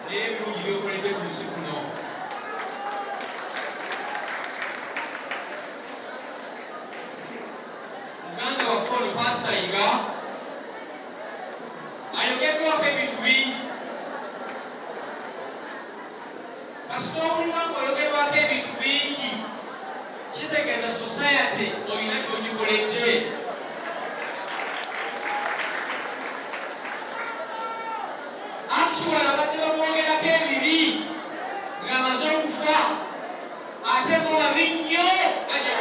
N'ebirungi by'okoledde ku nsi kuno. Muganda waffe ono Pasita Yiga ayogeddwako ebintu bingi. Kasita owulira ng'oyogerwako ebintu bingi, kitegeeza society olina ky'ogikoledde. Actually abadde bamwogerako ebibi ng'amaze okufa ate bo babi nnyo bajja.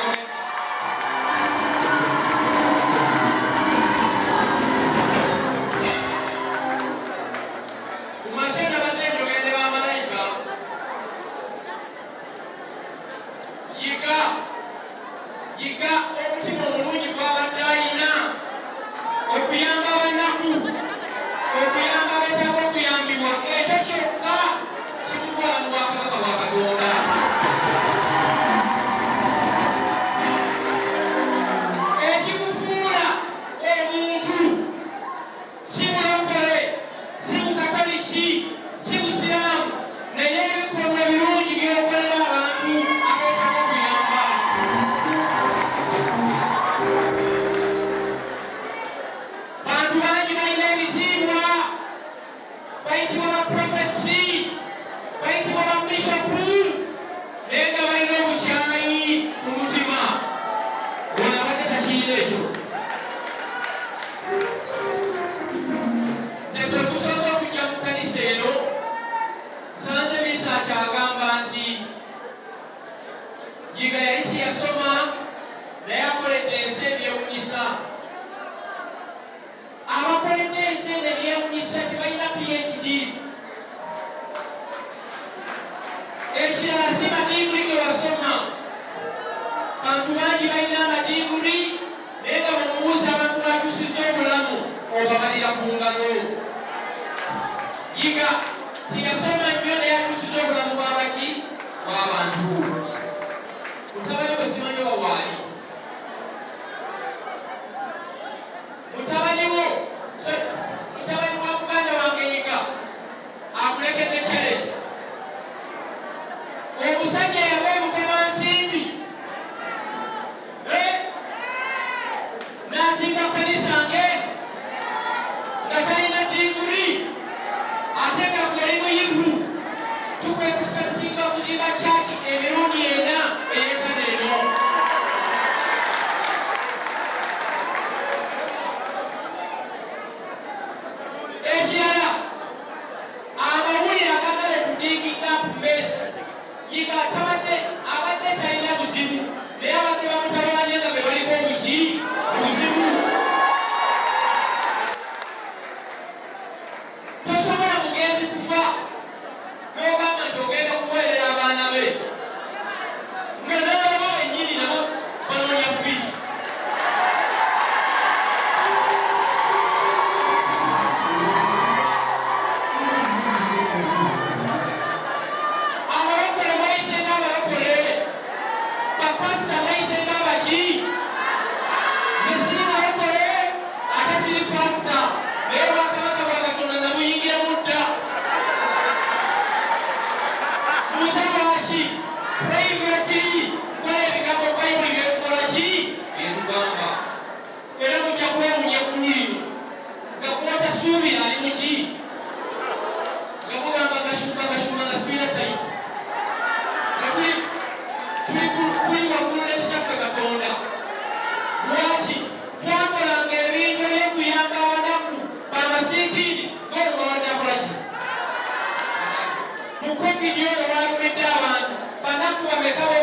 Ku makya nabadde njogera ne bamalayika. Yiga Yiga omutima omulungi gw'abadde alina okuyamba abanaku, okuyamba abeetaaga okuyambibwa, ekyo kyokka kimutwala mu bwakabaka bwa Katonda. Ekikufuula omuntu si bulokole, si bukatoliki, si busiraamu, naye ebikolwa ebirungi by'okolera abantu abeetaaga okuyamba. Bantu bangi balina ebitiibwa, bayitibwa ba prophets, bayitibwa ba bishopu, naye nga balina obukyayi ku mutima. Ono abadde takirina ekyo. Nze gwe gusoose okujja mu kkanisa eno, nsanze research agamba nti Yiga yali teyasoma naye akoledde ensi ebyewunyisa. Abakoledde ensi eno ebyewunyisa tebalina PhDs. Ekirala si madiguli ge wasoma. Bantu bangi balina amadiguli naye nga bw'omubuuza abantu b'akyusizza obulamu obabalira ku ngalo. Yiga teyasoma nnyo naye akyusizza obulamu bw'abaki bw'abantu. Mutabani we simanyi oba waali. Mutabani wo, sorry, mutabani wa muganda wange Yiga akulekedde challenge. Omusajja yava e Bukomansimbi eh, n'azimba kkanisa nge nga talina diguri ate nga gwe oli muyivu, tukuexpectinga okuzimba church emirundi ena eyenkana eno. Ekirala, amawulire agagala okudiginga up mess, Yiga tabadde abadde talina buzibu naye abadde bamutawanya nga be baliko obuki obuzibu. Tosobola mugenzi kufa n'ogamba nti ogenda kuweerera abaana be nga n'ababo bennyini nabo banoonya fees. Abalokole mwayise ng'abalokole, bapasita mwayise ng'abaki. Nze siri mulokole ate siri pasita, naye obwakabaka bwa Katonda nabuyingiramu dda. Buuza lwaki? Privately nkola ebigambo Bayibuli byetukola ki? Byetugamba. Era mujja kwewuunya eggulu lino nga gw'otasuubira ali mu ki? Nga mugamba Gashumba, Gashumba nga situlina time. Nga tuli tuli tuli waggulu ne Kitaffe Katonda. Lwaki twakolanga ebintu eby'okuyamba abanaku bamasiikiini ng'olwo babadde akola ki? Mu Covid ono waalumidde abantu banaku bameka bo